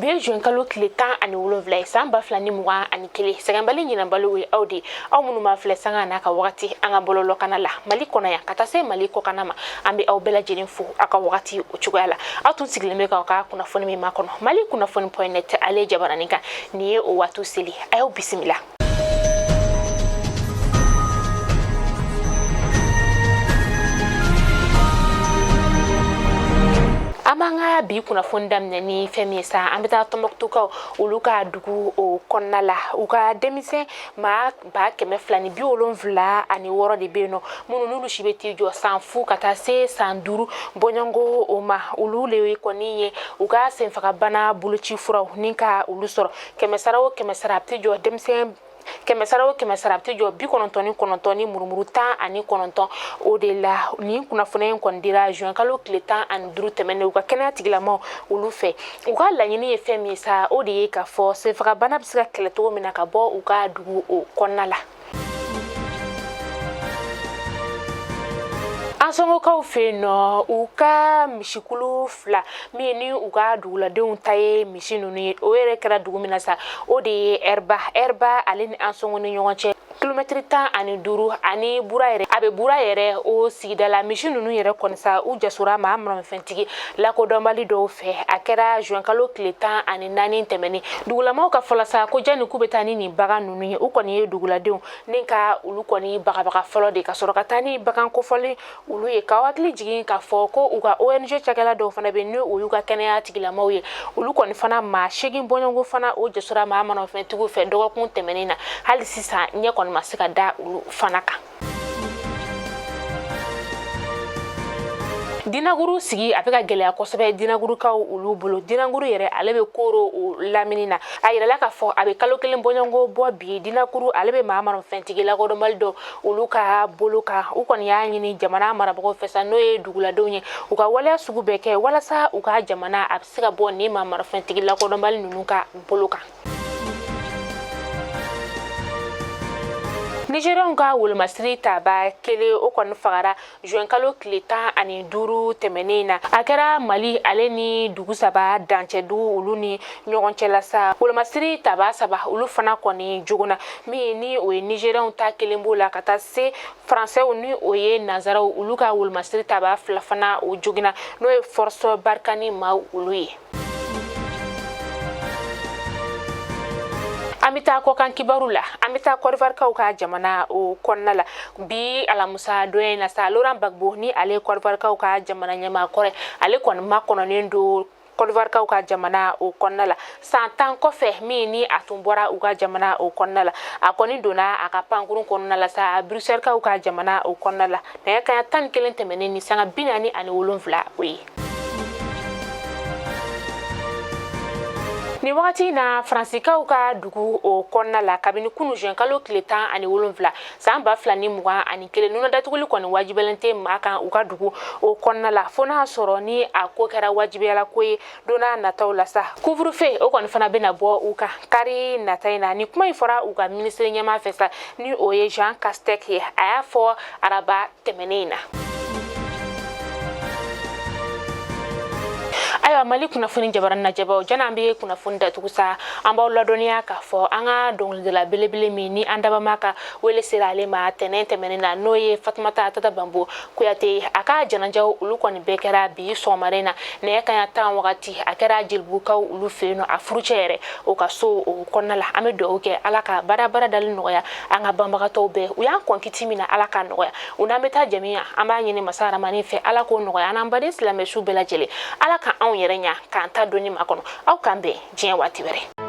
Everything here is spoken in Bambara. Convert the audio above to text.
Bi ye juin kalo tile 17 ye, san 2021. Sɛgɛnbali ɲinɛbali ye aw de ye, aw minnu b'a filɛ sanga n'a ka wagati an ka bɔlɔlɔkana la Mali kɔnɔ yan ka taa se Mali kɔkana ma. An bɛ aw bɛɛ lajɛlen fo aw ka wagati o cogoya la. Aw tun sigilen bɛ k'aw ka kunnafoni min makɔnɔ, Mali kunnafoni.net ale jabaranin kan, nin ye o waati seli. A y'aw bisimila. An b'an ka bi kunnafoni daminɛ ni fɛn min ye sa, an bɛ taa Tɔnbɔkutukaw olu ka dugu o kɔnɔna la. U ka denmisɛn maa 276 de bɛ yen nɔ, minnu n'olu si bɛ t'i jɔ san 0 ka taa se san 5 bɔɲɔgɔnko o ma. Olu le kɔni ye u ka senfagabana boloci furaw ni ka olu sɔrɔ. Kɛmɛ sara o kɛmɛ sara, a bɛ t'i jɔ denmisɛn kɛmɛ sara o kɛmɛ sara, a bɛ t'i jɔ 99 ni murumuru 19 o de la. Nin kunnafoniya in kɔni dira juin kalo tile 15 tɛmɛnen u ka kɛnɛya tigilamaw olu fɛ. U ka laɲini ye fɛn min ye sa, o de ye k'a fɔ senfagabana bɛ se ka kɛlɛ cogo min na ka bɔ u ka dugu o kɔnɔna la. Ansɔngɔkaw fɛ yen nɔ, u ka misikulu 2 min ni u ka duguladenw ta ye misi ninnu ye, o yɛrɛ kɛra dugu min na sa, o de ye Ɛriba. Ɛriba ale ni Ansɔngɔ ni ɲɔgɔn cɛ kilomɛtiri 15 ani Bura yɛrɛ, a bɛ Bura yɛrɛ o sigida la. Misi ninnu yɛrɛ kɔni sa, u jasora maa maramafɛntigi lakodɔnbali dɔw fɛ. A kɛra juin kalo tile 14 tɛmɛnen. Dugulamaw ka fɔla sa ko janni k'u bɛ taa ni nin bagan ninnu ye, u kɔni ye duguladenw ni ka olu kɔni bagabaga fɔlɔ de ka sɔrɔ ka taa ni bagan kofɔlen olu ye. K'aw hakili jigin k'a fɔ ko u ka ONG cakɛla dɔw fana bɛ, ni o y'u ka kɛnɛya tigilamaw ye, olu kɔni fana maa 8 bɔɲɔgɔnko fana o jasora maa maramafɛntigiw fɛ dɔgɔkun tɛmɛnen na. Hali sisan ɲɛ kɔni ma se ka da olu fana kan. Dinaguru sigi a bɛ ka gɛlɛya kosɛbɛ dinagurukaw olu bolo. Dinaguru yɛrɛ ale bɛ Koro o lamini na. A yirala k'a fɔ a bɛ kalo 1 bɔɲɔgɔnko bɔ bi, dinaguru ale bɛ maa maramafɛntigi lakodɔnbali dɔ olu ka bolo kan. U kɔni y'a ɲini jamana marabagaw fɛ sa, n'o ye duguladenw ye, u ka waleya sugu bɛɛ kɛ walasa u ka jamana a bɛ se ka bɔ nin maa maramafɛntigi lakodɔnbali ninnu ka bolo kan. Nigérienw ka wolomasiri taba kelen, o kɔni fagara juin kalo tile 15 tɛmɛnen na. A kɛra Mali ale ni dugu 3 dancɛ dugu olu ni ɲɔgɔn cɛ la sa. Wolomasiri taba 3 olu fana kɔni joginna, min ni o ye Nigérienw ta kelen b'o la, ka taa se Faransɛw ni o ye nansaraw olu ka wolomasiri taba 2 fana o joginna, n'o ye Force Barkhane maaw olu ye. An bɛ taa kɔkan kibaru la. An bɛ taa Kɔdiwarikaw ka jamana o kɔnɔna la. Bi alamusa don in na sa, Laurent Gbagbo ni ale ye Kɔdiwarikaw ka jamana ɲɛmaa kɔrɔ, ale kɔni makɔnɔnen don Kɔdiwarikaw ka jamana o kɔnɔna la san 10 kɔfɛ min ni a tun bɔra u ka jamana o kɔnɔna la. A kɔni donna a ka pankurun kɔnɔna la sa Bruxelleskaw ka jamana o kɔnɔna la nɛgɛ kanɲɛ 11 tɛmɛnen ni sanga 47 o ye. Nin wagati in na, Faransikaw ka dugu o kɔnɔna la, kabini kunu juin kalo tile 17 san 2021, nuna datuguli kɔni wajibiyalen tɛ maa kan u ka dugu o kɔnɔna la, fo n'a sɔrɔ ni a ko kɛra wajibiyala ko ye don n'a nataw la sa. Couvre-feu o kɔni fana bɛna bɔ u kan kari nata in na. Ni kuma in fɔra u ka minisiri ɲɛmaa fɛ sa, ni o ye Jean Castex ye. A y'a fɔ araba tɛmɛnen in na. Ayiwa, Mali kunnafoni jabarani lajɛbaw, jani an bɛ kunnafoni datugu sa, an b'aw ladɔnniya k'a fɔ an ka dɔnkilidala belebele min ni an dabama ka wele sera ale ma tɛnɛn tɛmɛnen na, n'o ye Fatumata Tata Banbo Kuyate, a ka janajaw olu kɔni bɛɛ kɛra bi sɔgɔmada in na nɛgɛ kanɲɛ 10 wagati. A kɛra Jelibugukaw olu fɛ yen nɔ, a furucɛ yɛrɛ o ka so o kɔnɔna la. An bɛ dugawu kɛ Ala ka baara dali nɔgɔya an ka banbagatɔw bɛɛ. U y'an kɔn kiti min na, Ala k'a nɔgɔya u n'an bɛ taa jamiya. An b'a ɲini masa Aramani fɛ, Ala k'o nɔgɔya an n'an baden silamɛ su bɛɛ lajɛlen. Ala ka anw yɛrɛ ɲa k'an ta donni makɔnɔ. Aw k'an bɛn diɲɛ waati wɛrɛ.